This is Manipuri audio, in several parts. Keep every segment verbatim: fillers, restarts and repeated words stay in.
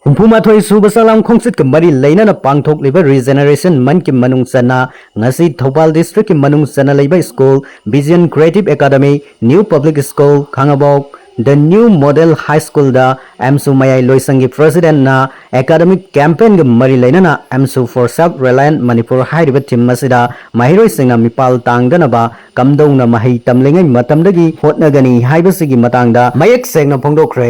ꯍꯨꯝꯐꯨ ꯃꯥꯊꯣꯏ ꯁꯨꯕ ꯆꯥꯛꯂꯥꯝ ꯈꯣꯡꯆꯠꯀ ꯃꯔꯤ ꯂꯩꯅꯅ ꯄꯥꯡꯊꯣꯛꯂꯤꯕ Regeneration Monthꯀꯤ ꯃꯅꯨꯡ ꯆꯟꯅ ꯉꯁꯤ ꯊꯧꯕꯥꯜ districtꯀꯤ ꯃꯅꯨꯡ ꯆꯟꯅ ꯂꯩꯕ school Vision Creative Academy, New Public School, Khangabok, The New Model High Schoolꯗ ꯑꯦꯝꯁꯨ ꯃꯌꯥꯏ ꯂꯣꯏꯁꯪꯒꯤ presidentꯅ academic campaignꯒ ꯃꯔꯤ ꯂꯩꯅꯅ ꯑꯦꯝꯁꯨ for Self Reliant Manipur ꯍꯥꯏꯔꯤꯕ theme ꯑꯁꯤꯗ ꯃꯍꯩꯔꯣꯏꯁꯤꯡꯅ ꯃꯤꯄꯥꯜ ꯇꯥꯡꯗꯅꯕ ꯀꯝꯗꯧꯅ ꯃꯍꯩ ꯇꯝꯂꯤꯉꯩ ꯃꯇꯝꯗꯒꯤ ꯍꯣꯠꯅꯒꯅꯤ ꯍꯥꯏꯕꯁꯤꯒꯤ ꯃꯇꯥꯡꯗ ꯃꯌꯦꯛ ꯁꯦꯡꯅ ꯐꯣꯡꯗꯣꯛꯈ꯭ꯔꯦ꯫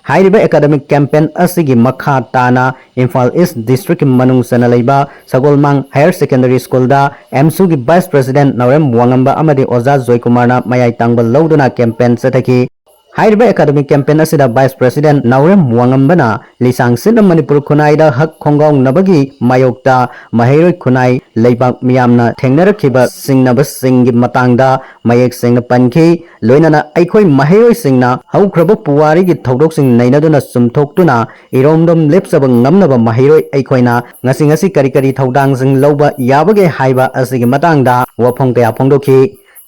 ꯍꯥꯏꯔꯤꯕ academic campaign ꯑꯁꯤꯒꯤ ꯃꯈꯥ ꯇꯥꯅ ꯏꯝꯐꯥꯜ East districtꯀꯤ ꯃꯅꯨꯡ ꯆꯟꯅ ꯂꯩꯕ ꯁꯒꯣꯜꯃꯥꯡ Higher Secondary Schoolꯗ ꯑꯦꯝꯁꯨꯒꯤ vice president ꯅꯥꯎꯔꯦꯝ ꯋꯥꯉꯝꯕ ꯑꯃꯗꯤ ꯑꯣꯖꯥ ꯖꯣꯏꯀꯨꯃꯥꯔꯅ ꯃꯌꯥꯏ ꯇꯥꯡꯕ ꯂꯧꯗꯨꯅ campaign ꯆꯠꯊꯈꯤ꯫ ꯍꯥꯏꯔꯤꯕ academic campaign ꯑꯁꯤꯗ vice president ꯅꯥꯎꯔꯦꯝ ꯋꯥꯉꯝꯕꯅ ꯂꯤꯁꯥꯡ ꯁꯤꯠꯅ ꯃꯅꯤꯄꯨꯔ ꯈꯨꯟꯅꯥꯏꯗ ꯍꯛ ꯈꯣꯡꯒꯥꯎꯅꯕꯒꯤ ꯃꯥꯌꯣꯛꯇ ꯃꯍꯩꯔꯣꯏ ꯈꯨꯟꯅꯥꯏ, ꯂꯩꯕꯥꯛ ꯃꯤꯌꯥꯝꯅ ꯊꯦꯡꯅꯔꯛꯈꯤꯕ ꯁꯤꯡꯅꯕꯁꯤꯡꯒꯤ ꯃꯇꯥꯡꯗ ꯃꯌꯦꯛ ꯁꯦꯡꯅ ꯄꯟꯈꯤ꯫ ꯂꯣꯏꯅꯅ ꯑꯩꯈꯣꯏ ꯃꯍꯩꯔꯣꯏꯁꯤꯡꯅ ꯍꯧꯈ꯭ꯔꯕ ꯄꯨꯋꯥꯔꯤꯒꯤ ꯊꯧꯗꯣꯛꯁꯤꯡ ꯅꯩꯅꯗꯨꯅ ꯆꯨꯝꯊꯣꯛꯇꯨꯅ ꯏꯔꯣꯝꯗꯣꯝ ꯂꯦꯞꯆꯕ ꯉꯝꯅꯕ ꯃꯍꯩꯔꯣꯏ ꯑꯩꯈꯣꯏꯅ ꯉꯁꯤ ꯉꯁꯤ ꯀꯔꯤ ꯀꯔꯤ ꯊꯧꯗꯥꯡꯁꯤꯡ ꯂꯧꯕ ꯌꯥꯕꯒꯦ ꯍꯥꯏꯕ ꯑꯁꯤꯒꯤ ꯃꯇꯥꯡꯗ ꯋꯥꯐꯝ ꯀꯌꯥ ꯐꯣꯡꯗꯣꯛꯈꯤ꯫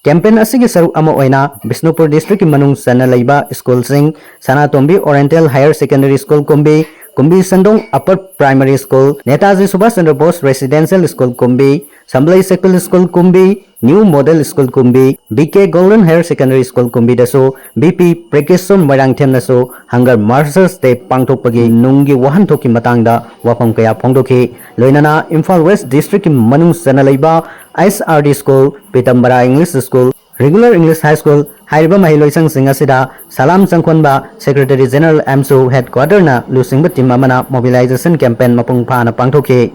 Campaign ꯑꯁꯤꯒꯤ ꯁꯔꯨꯛ ꯑꯃ ꯑꯣꯏꯅ ꯕꯤꯁꯅꯨꯄꯨꯔ districtꯀꯤ ꯃꯅꯨꯡ ꯆꯟꯅ ꯂꯩꯕ schoolꯁꯤꯡ ꯁꯅꯥꯇꯣꯝꯕꯤ Oriental Higher Secondary School Kumbi, Kumbi ꯁꯟꯗꯣꯡ Upper Primary School, Netaji Subhas Chandra Bose Residential School Kumbi, Sambalei secular School Kumbi, New Model School Kumbi, B K Golden Higher Secondary School ꯀꯨꯝꯕꯤꯗꯁꯨ ꯕꯤ ꯄꯤ ꯄ꯭ꯔꯦꯀꯤꯁꯣꯟ ꯃꯣꯏꯔꯥꯡꯊꯦꯝꯅꯁꯨ Hunger Martyrs Day ꯄꯥꯡꯊꯣꯛꯄꯒꯤ ꯅꯨꯡꯒꯤ ꯋꯥꯍꯟꯊꯣꯛꯀꯤ ꯃꯇꯥꯡꯗ ꯋꯥꯐꯝ ꯀꯌꯥ ꯐꯣꯡꯗꯣꯛꯈꯤ꯫ ꯂꯣꯏꯅꯅ ꯏꯝꯐꯥꯜ West districtꯀꯤ ꯃꯅꯨꯡ ꯆꯟꯅ ꯂꯩꯕ S R D School, ꯄꯤꯇꯝꯕꯔꯥ English School, Regular English High School ꯍꯥꯏꯔꯤꯕ ꯃꯍꯩꯂꯣꯏꯁꯪꯁꯤꯡ ꯑꯁꯤꯗ ꯁꯂꯥꯝ ꯆꯪꯈꯣꯟꯕ Secretary General ꯑꯦꯝꯁꯨ headquarterꯅ ꯂꯨꯆꯤꯡꯕ team ꯑꯃꯅ mobilization campaign ꯃꯄꯨꯡ ꯐꯥꯅ ꯄꯥꯡꯊꯣꯛꯈꯤ꯫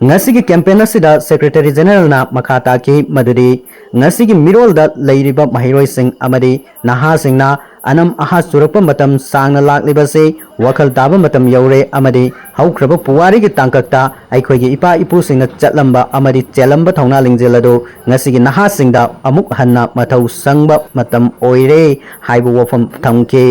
ꯉꯁꯤꯒꯤ campaign ꯑꯁꯤꯗ Secretary Generalꯅ ꯃꯈꯥ ꯇꯥꯈꯤ ꯃꯗꯨꯗꯤ ꯉꯁꯤꯒꯤ ꯃꯤꯔꯣꯜꯗ ꯂꯩꯔꯤꯕ ꯃꯍꯩꯔꯣꯏꯁꯤꯡ ꯑꯃꯗꯤ ꯅꯍꯥꯁꯤꯡꯅ ꯑꯅꯝ ꯑꯍꯥ ꯆꯨꯔꯛꯄ ꯃꯇꯝ ꯁꯥꯡꯅ ꯂꯥꯛꯂꯤꯕꯁꯤ ꯋꯥꯈꯜ ꯇꯥꯕ ꯃꯇꯝ ꯌꯧꯔꯦ ꯑꯃꯗꯤ ꯍꯧꯈ꯭ꯔꯕ ꯄꯨꯋꯥꯔꯤꯒꯤ ꯇꯥꯡꯀꯛꯇ ꯑꯩꯈꯣꯏꯒꯤ ꯏꯄꯥ ꯏꯄꯨꯁꯤꯡꯅ ꯆꯠꯂꯝꯕ ꯑꯃꯗꯤ ꯆꯦꯜꯂꯝꯕ ꯊꯧꯅꯥ ꯂꯤꯡꯖꯦꯜ ꯑꯗꯨ ꯉꯁꯤꯒꯤ ꯅꯍꯥꯁꯤꯡꯗ ꯑꯃꯨꯛ ꯍꯟꯅ ꯃꯊꯧ ꯁꯪꯕ ꯃꯇꯝ ꯑꯣꯏꯔꯦ ꯍꯥꯏꯕ ꯋꯥꯐꯝ ꯊꯝꯈꯤ꯫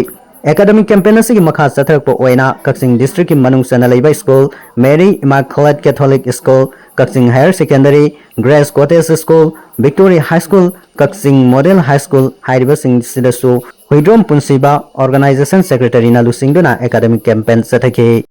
Academic campaign ꯑꯁꯤꯒꯤ ꯃꯈꯥ ꯆꯠꯊꯔꯛꯄ ꯑꯣꯏꯅ ꯀꯛꯆꯤꯡ district ꯀꯤ ꯃꯅꯨꯡ ꯆꯟꯅ ꯂꯩꯕ school Mary Immaculate Catholic School, ꯀꯛꯆꯤꯡ Higher Secondary, Grace Cottage School, Victory High School, ꯀꯛꯆꯤꯡ Model High School ꯍꯥꯏꯔꯤꯕꯁꯤꯡꯁꯤꯗꯁꯨ Huidrom ꯄꯨꯟꯁꯤꯕ, organization secretary ꯅ ꯂꯨꯆꯤꯡꯗꯨꯅ academic campaign ꯆꯠꯊꯈꯤ꯫